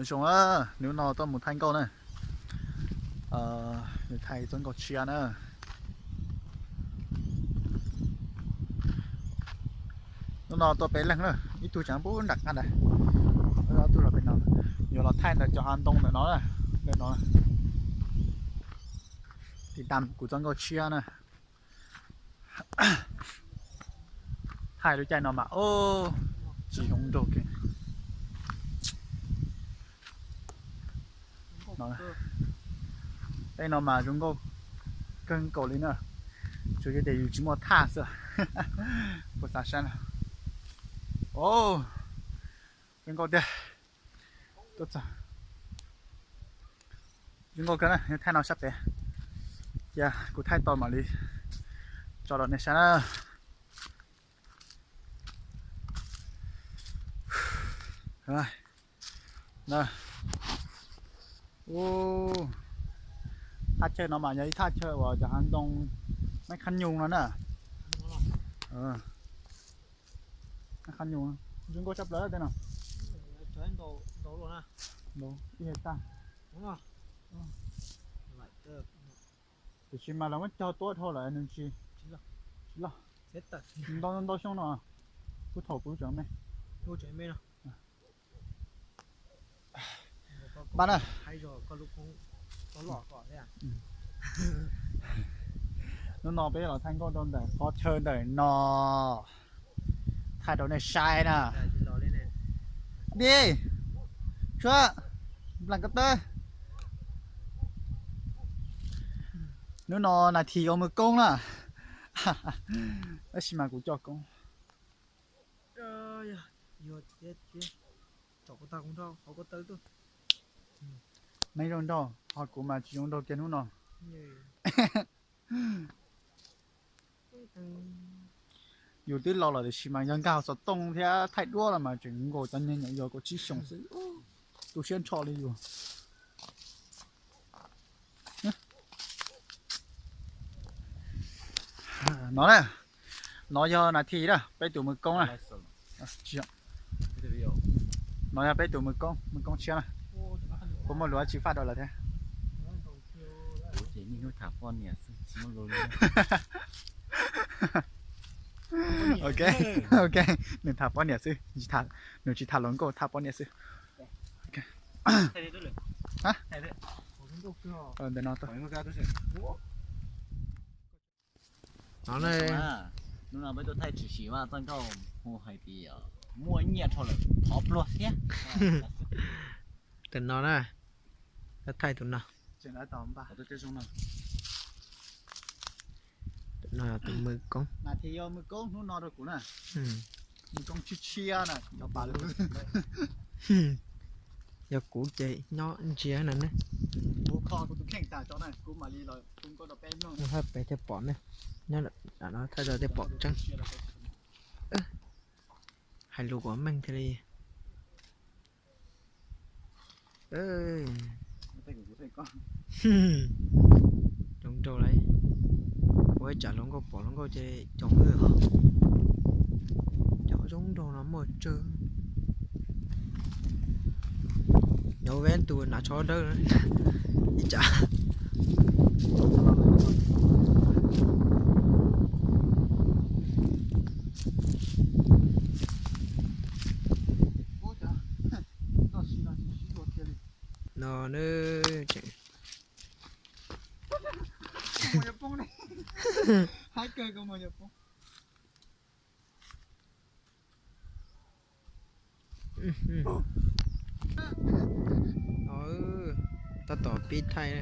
Zoo, hnub no tuaj mus thaij nkauj na. Thaij txoj nkauj tshiab na. Hnub no tuaj peb leeg na, ib tug tseem pub nram qab ntawd, ob tug los pem no. Yuav los thaij ntawm cov hav ntoo ntawm no, ntawm no. Tiv tam kuv txoj nkauj tshiab na. Thaij lub caij no mas, o, tsis zoo nraug kiag. Tej no mas zoo nkauj kawg nkaus li na. Tsuas yog tias yus tsis muaj thaj xwb. Puas xav saib na. O, zoo nkauj tiag. Tuaj txog. Zoo nkauj kawg na, thaij no sab pem. Cia kuv thaij tau mam li tso rau nej saib na. Thaj chaw no mas yog ib thaj chaw uas cov hav ntoo Mab Khab Nyum no na. Mab Khab Nyum, zoo nkauj tshaj plaws tej no. Ib hais tag. Tiam sis mas lawv muab cog tuab dhau lawm nws tsis, tsis loj. Ntau ntau xyoo no, kuv thaum kuv tseem me. Npaj na. Hnub no peb los thaij nkauj rau ntawm qhov chaw ntawm no, thaij rau nej saib na. Di, Tshuab, Nplam ko taw. Hnub no nas this yuav mus koob na. Tab sis mas kuv coj koob. Neeg zoo nraug, ho kuv mas tsis zoo nraug kiag hnub no. Yus twb laus lawm tiam sis mas yog nkag xov tooj thiab thaij duab los mas tseem nkaus cov niag nyuam yaus kaum tsib xyoos xwb, tu siab nrho li yus. No na, no yog nas this na, peb tus mus koob na. No yog peb tus mus koob, mus koob tshiab na. Puas muaj lus dab tsi faj rau lawv thiab? Kuv ces niaj hnub tham poj niam xwb, tsis muaj lus li. Ok, ok, nws tham poj niam xwb, nws tsis tham hluas nkauj, tham poj niam xwb. Ntawm no. Hnub no peb tuaj thaij tshwm sim vaj txoj nkauj hu hais tias muaj nyiaj dhau lawm thov pluag thiab. Tus no na, thaij tus no. Tus no tus mus koob. Nas this yuav mus koob hnub no rau kuv na. Mus koob tshiab tshiab na, cov pas lug. Yog kuv ces nyob ntsia no ne. Kuv kho kuv tus kheej tas tso na, kuv mam li los hu nkauj rau peb mloog. Hab pem thiaj pom ne, nyob no thaij tau thiaj pom tseeb. Hais lus kom meej thiaj li. Zoo nraug lauj, ua ib tsam hluas nkauj pom hluas nkauj ces coob wb os. Cov zoo nraug no muaj tsawg. Nyob ves tus hnav tsho dawb ib tsam. No na, tseem tab tom pib thaij.